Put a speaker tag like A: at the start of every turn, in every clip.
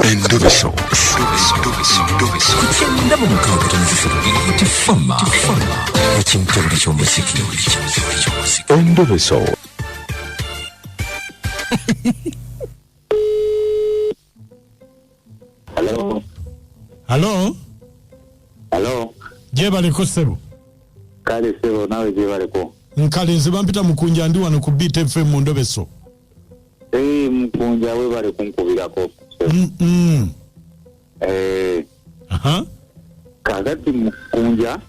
A: Endobeso.
B: Ku kyenda mu mukaaga tono 3 Tifama ekintabuli ky'omuziki.
A: Endobeso.
C: Hello.
D: Halo.
C: Hello.
D: Gyebaleko ssebo.
C: Kale ssebo, nawe gyebaleko.
D: Nkale, nze bampita Mukunja, ndi wano ku Beat FM mu Ndobeso.
C: Eh, Mukunja, webale kunkubirako. Eh,
D: Aha.
C: kakati Mukunja,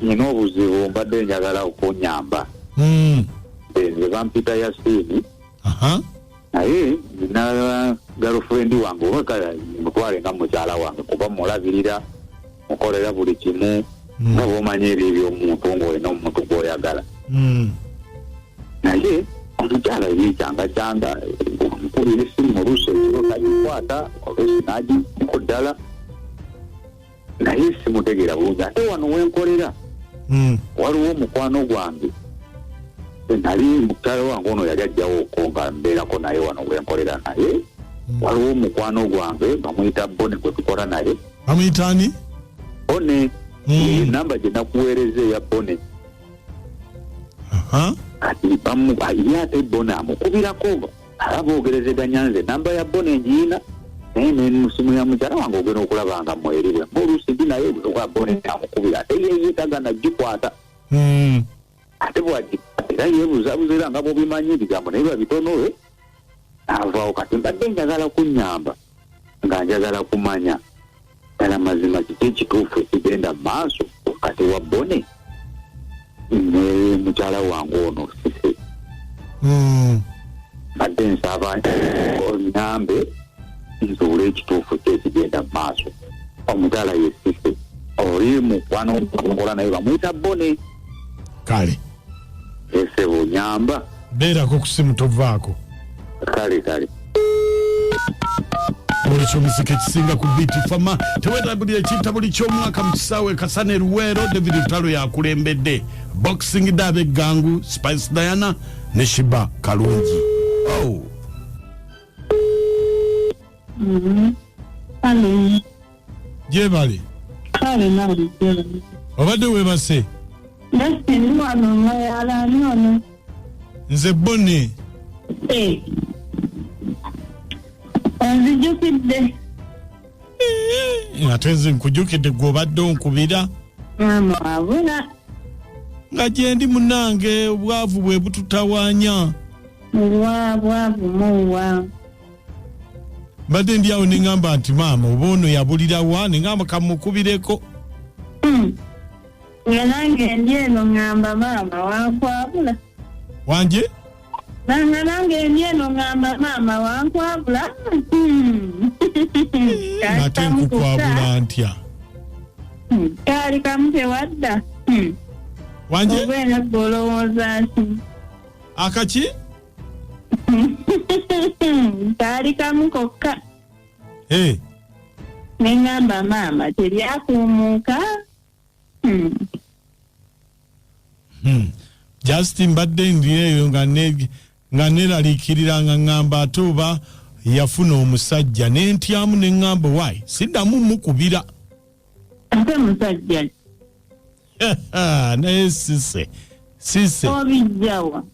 C: nina obuzibu, mbadde njagala okunyamba. Nze bampita Yasiini. Naye nina girlfriend wange, oba kale mutwale nga mukyala wange, kuba mulabirira, mukolera buli kimu, nga bw'omanyi ebyo ebyomuntu ng'olina omuntu gw'oyagala. Naye omukyala yekyangacanga, omukubira essimu oluusi ekiro tagikwata, oluusi n'agiko ddala, naye simutegeera bulungi. Ate wano wenkolera waliwo omukwano gwange, nali mukyala wange ono yali ajjawo okwo nga mbeerako naye wano wenkolera, naye waliwo omukwano gwange bamuyita Bone, gwe tukola naye.
D: Bamuyita ani?
C: Bone. Enamba gye nakuweereza eya Bone. Kati ye ate Bone amukubirako, aba boogerezeganya. Nze namba ya Bone ngiina, naye nemusimu ya mukyala wange ogenda okulaba nga mweribwe oluusi ndi naye oba Bone amukubira, ate ye yeetagana gikwata. Ate bwagikwata era yeebuzabuza, era nga bwobimanyi ebigambo naye babitono, avaawo. Kati mbadde njagala kunnyamba, nga njagala kumanya ddala mazima kiki ekituufu ekigenda mu maaso wakati wa Bone ne mukyala wange ono Sise. Mbadde nsaba onyambe nzuule ekituufu ki ekigenda mu maaso. Omukyala ye Sise, oli mukwano nkola naye bamuyita Bone.
D: Kale.
C: Esebo, nyamba.
D: Beerako ku simu, tovaako.
C: Kale kale.
D: Buli kyomuziki ekisinga ku Beat Fama tewetabuli ekintabuli ky'omwaka mu kisaawe Kasana e Luweero. David Lutalo yakulembedde boxing day, ab'eggangu Spice Diana ne Sheebah Kalungi. Oh.
E: Halo.
D: Gyebale.
E: Kale, nawe gyebale.
D: Obadde weebase?
E: Nasi ndi wano mayala, ani ono?
D: Nze Bone.
E: Eh. Onzijukidde.
D: Ate nze nkujukidde, gwe obadde onkubira.
E: Maama wabula.
D: Nga gyendi munange, obwavu bwe bututawaanya.
E: Bwa bwavu muwa.
D: Mbadde ndi awo neŋŋamba nti maama oba ono yabulirawa, neŋŋamba kamukubireko.
E: Nga nange ndi eno ŋŋamba maama wankwabula.
D: Wanje?
E: Nanga nange ndi eno ŋŋamba maama wankwabula.
D: Ate nkukwabula ntya?
E: Kaali kamu tewadda.
D: Wanje?
E: Oba era gwe olowooza ki?
D: Akaki?
E: Kaali kamu kokka.
D: Eh,
E: Ne ŋŋamba maama teryakuumuuka.
D: Just mbadde ndi eyo nga neraliikirira, nga ŋŋamba ate oba yafuna omusajja, nentyamu ne ŋŋamba waayi siddamu mukubira.
E: Ate musajja?
D: Naye Sise, Sise.
E: Obijjawa?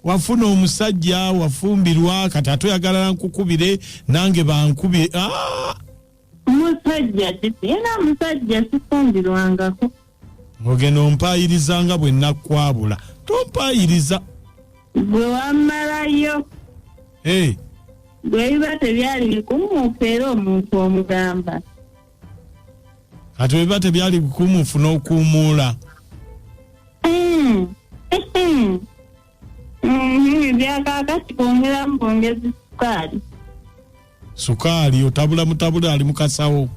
D: Wafuna omusajja, wafumbirwa, kati ate oyagala nkukubire nange bankubire. Ah!
E: Musajja kiki? Era musajja sifumbirwangako.
D: Ogenda ompaayiriza nga bwe nakkwabula, tompaayiriza.
E: Gwe wammalayo.
D: Hey.
E: Gwe biba tebyali bikumuufu, era omuntu omugamba.
D: Kati bwe biba tebyali bikumuufu n'okuumuula.
E: Ebyakaakati kwongeramu bwongezi sukaali.
D: Sukaali otabula mutabula ali mu kasawo.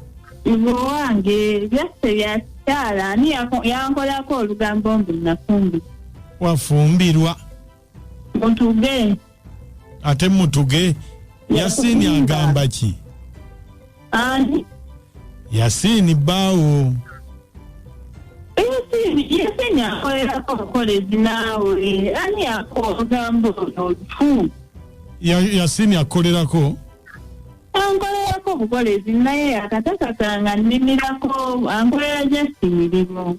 E: Nze owange byaffe bya kikyala, ani yankolako olugambo mbu nafumbirwa?
D: Wafumbirwa.
E: Mutuge.
D: Ate mutuge Yasiini agamba ki?
E: Ani?
D: Yasiini bbaawo.
E: Yasiini, Yasiini akolerako bukolezi naawe, ani yakola olugambo olwo olufu?
D: Yasiini akolerako.
E: Ankolerako obukolezi naye akatakata nga nnimirako, ankolera just mirimu.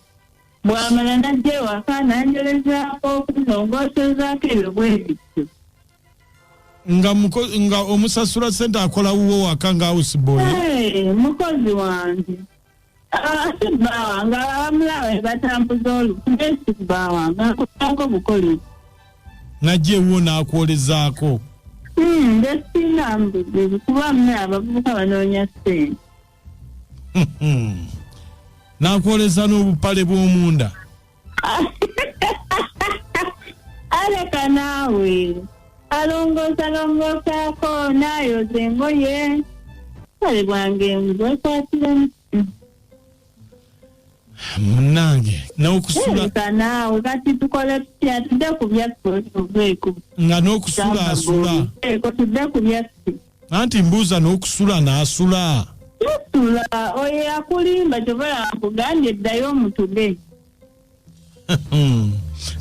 E: Bw'amala n'ajja ewaka n'anjolezaako, okunongoosezaako, ebyo bwe bityo.
D: Nga nga omusasula sente, akola wuwo waka nga house boy?
E: Hey, mukozi wange. Ah, si bba wange, abamulaba be batambuza olufu, naye si bba wange, ankolerako bukolezi.
D: Najja ewuwo n'akwolezaako?
E: Nze sirina buzibu kuba mune abavubuka banoonya ssente.
D: N'akwoleza n'obupale bw'omunda?
E: Aleka naawe, alongoosa longoosaako, n'ayoza engoye, kale bwange bwekwatiramu.
D: Munange, n'okusula?
E: Aleka naawe, kati tukole tutya? Tudde ku byaffe, tuveeko.
D: Nga n'okusula asula?
E: Eko, tudde ku byaffe.
D: Anti mbuuza, n'okusula n'asula?
E: Tusula, oyo akulimba, kyova nkugambye ddayo omutuge.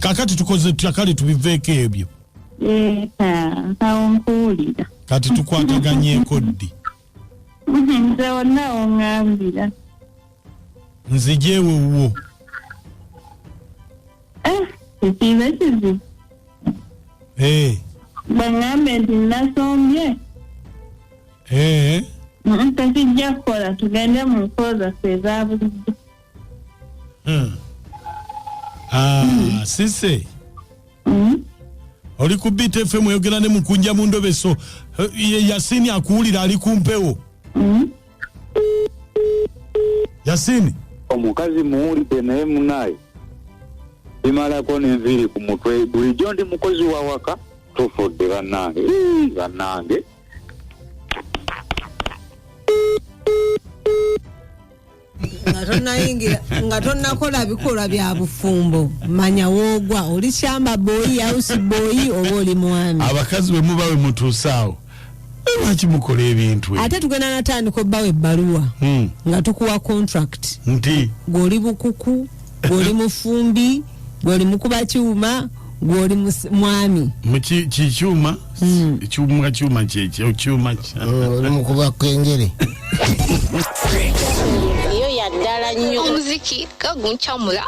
D: Kakati tukoze tutya? Kale tubiveeko ebyo.
E: Awo nkuwulira.
D: Kati tukwataganyeeko ddi?
E: Nze wonna oŋŋambira.
D: Nzijeewe wuwo?
E: Ekiiba kizibu. Baŋŋambe nti nasombye. Tekijja kukola, tugende mu nko zaffe eza bulijjo.
D: Ah, sise oli ku Beat FM, oyogera ne Mukunja mu ndobeso. Ye Yasini akuwulira, ali ku mpewo. Yasini.
C: Omukazi muwulidde, naye munaye bimalako n'enviiri ku mutwe. Bulijjo ndi mukozi wa waka, tufudde bannange. Ii, bannange.
F: Nga tonayingira, nga tonakola bikolwa bya bufumbo, manya woogwa, oli shamba boy, house boy oba oli mwami.
D: Abakazi bwe muba we mutuuse awo, lwaki mukola ebintu ebyo?
F: Ate tugenda natandika obbawa ebbaluwa nga tukuwa contract
D: nti
F: gw'oli bukuku, gw'oli mufumbi, gw'oli mukuba kyuma, gw'oli mwami.
D: Kikyuma, kyuma, kyuma kyekyo kyuma.
G: Oli mukuba kengere.
H: Yo ya ddala nnyo.
I: Omuziki gaguncamula.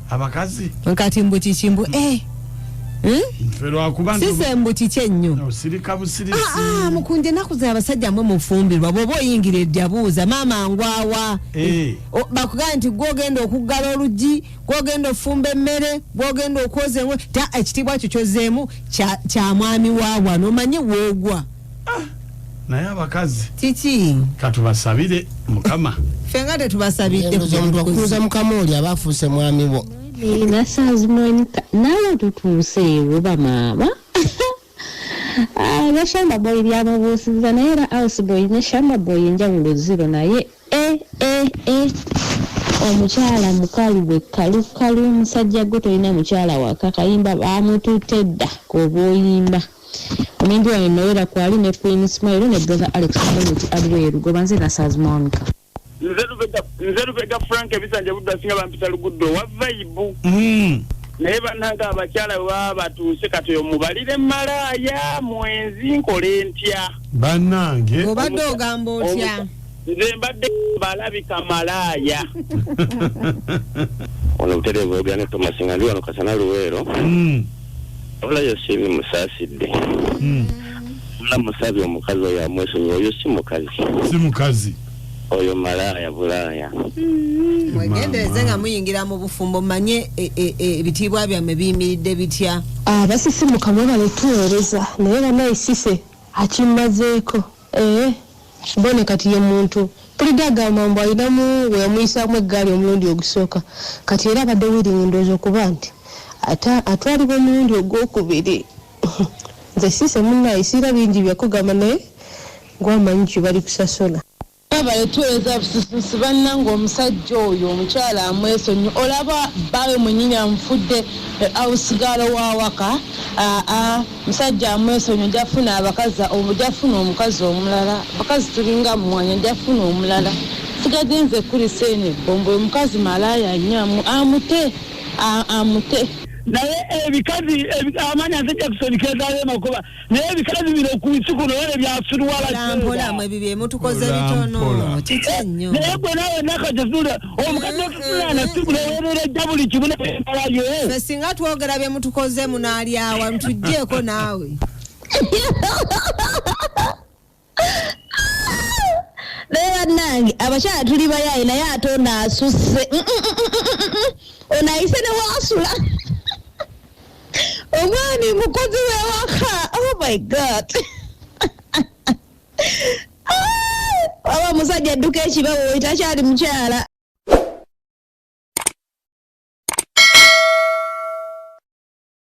D: Abakazi.
F: Kati mbu kiki mbu eh? Hmm?
D: Ffe lwakuba nti
F: Sise mbu kiki ennyo?
D: Osirika busirisi.
F: Ah, ah, mukunja, ennaku zino abasajja mwe mufumbirwa, bw'oba oyingira edda buuza maama ngwawa. Bakugamba nti gwogenda okuggala oluggi, gwogenda ofumba emmere, gwogenda okwoza engoye, ta ekitiibwa kyo kyozeemu kya mwami wa wano, omanye woogwa.
D: Naye abakazi
F: Kiki?
D: Katubasabire Mukama.
F: Ffe nga tetubasabidde.
G: Omuntu akutuuza mukamooli aba afuuse mwami wo.
H: Nasaazimonika naawe tutuuse oba maama. Ah, ebya shamba boy byamubuusiza, naye era house boy ne shamba boy enjawulo zero, naye e e e omukyala mukalu bwe kalukalu, musajja gwe tolina mukyala waka, kayimba bamututte dda oba oyimba. Omuyimbi wange Noera kwali ne Queen Smile ne brother Alex Community Adweru gobanze Nasaazimonika.
J: Nze Lubega Frank ebisanja budde, asinga bampita Luguddo wa Vibe. Naye bannange, abakyala bwe baba batuuse kati oyo mubalire malaaya, mwenzi, nkole ntya?
D: Bannange.
F: Obadde ogamba otya?
J: Nze mbadde balabika malaaya.
K: Ono butereevu oyogera ne Thomas nga ndi wano Kasana Luweero. Wabula yo siimi musaasidde. Wabula musabye omukazi oyo amwesonyiwe, oyo si mukazi.
D: Si mukazi.
K: Oyo malaaya bulaaya.
F: Mwegendereze nga muyingira mu bufumbo, manye ebitiibwa byammwe biyimiridde bitya.
L: Abasisimuka mwebale tuweereza, naye banaye sise akimmazeeko. Ee, bone kati ye muntu pulidde agamba mbu alinamu we yamuyisaamu eggaali omulundi ogusooka, kati era abadde willing ndowooza okuba nti ate atwalibwa omulundi ogwokubiri. Nze sise munnaye siira bingi byakugamba, naye gwamanyi kye bali kusasula.
M: Mwebale tuweereza busisusi. Bannange, omusajja oyo omukyala amwesonyi, olaba bbaawe mwennyini amufudde house girl wawaka. Aa, musajja amwesonyi, ojja funa abakazi, ojja funa omukazi omulala. Abakazi tulinga mmwanya, ojja funa omulala. Sigadde nze kulisa eno ebbombo, omukazi malaaya nnyo, amute amute.
N: Naye ebikazi amanya nze Jackson kezayo makuba, naye ebikazi bino ku nsi kuno era byasuluwala.
F: Mpola mwe bibye mutukoze bitono kiki ennyo.
N: Naye gwe nawe nakajasula omukazi otutunana sikulewererejja buli kimu nemalayo.
F: Ffe singa twogera bye mutukoze munaalyawa mutugjeeko naawe.
H: Naye bannange abakyala tuli bayaye, naye ate ono asusse. Ono ayise ne waasula omwami mukozi wewaka. Oh my God, waba omusajja adduka ekibawo takyali mukyala.